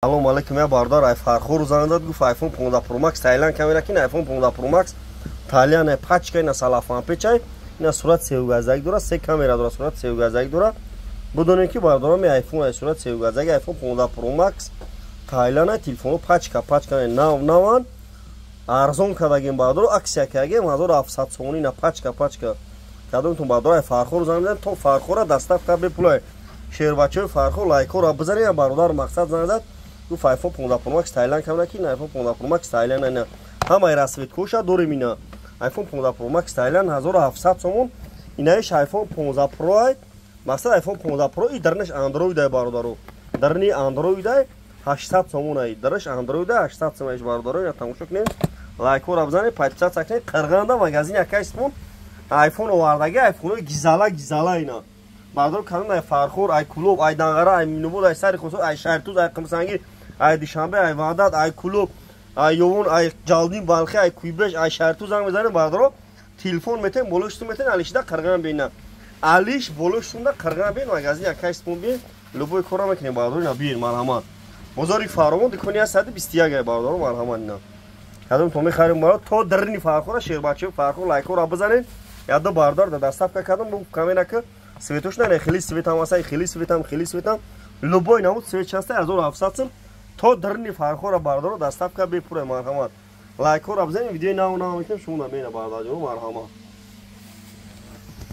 Салом алейкум, я бародар, ай Фархор занг зад, гуфт iPhone 15 Pro Max Таиланд камера кин. iPhone 15 Pro Max Таиланд, пачка, ина салафан печай, ина сурат севгазак дора, се камера дора, сурат севгазак дора. Бидонем ки, бародарам, iPhone ай сурат севгазак, iPhone 15 Pro Max Таиланд, телефоно пачка пачка, нав наван, арзон кардагем, бародаро, акция кардагем, 1700 сомонӣ, ина пачка пачка. Кадомтон, бародаро, ай Фархор занг мезанед, то Фархора доставка бепулай. Шербачаи Фархор, лайкҳоро бизанед. Бародар, мақсад, занг зад, гуфт iPhone 15 Pro Max Таиланд камера ки, iPhone 15 Pro Max Таиланд, ина ҳамаи расцветкоша дорем, ина iPhone 15 Pro Max Таиланд, 1700 сомон. Инаиш iPhone 15 Pro ай, мақсад, iPhone 15 Pro и дарнаш Android ай, бародаро, дарни Android ай, 800 сомон ай, дараш Android ай, 800 сомон иш, бародаро. Ина тамошо кунед, лайкҳоро бизанед, подписаться кунед. Қирғанда магазин акайстмон iPhone овардаги, iPhone гизала гизала. Ина, бародаро, кадом ай Фархор, ай Кулоб, ай Данғара, ай Минобод, ай Сари Хосор, ай Шаҳритуз, ай Қимсангир, ай Душанбе, ай Ваҳдат, ай Кулоб, ай Ёвон, ай Ҷалдин Балхи, ай Куйбеш, ай Шаҳритуз занг мезанем, бародаро, телефон метем, болоштун метем, алишида қирған бина, алиш болоштунда қирған бин, магазин якайстмон бин, любой кора мекунем, бародаро. Ина бин, марҳамат, бозори Фаровон, дукони 121 ай, бародаро, марҳамат. Ина кадом то мехарем, бародар, то дарни Фархора. Шербачаи Фархор, лайкҳоро бизанед. Ядо бародар да доставка кардам, бу камера ки светош не, хеле светам аса, хеле светам, хеле светам, любой намуд свет часта, 1700 сум, то дарни Фархора, бародаро, доставка бепура. Марҳамат, лайкҳоро бизанед, видеои нав нав мекунем, шумо намена, бародарҷоно, марҳамат.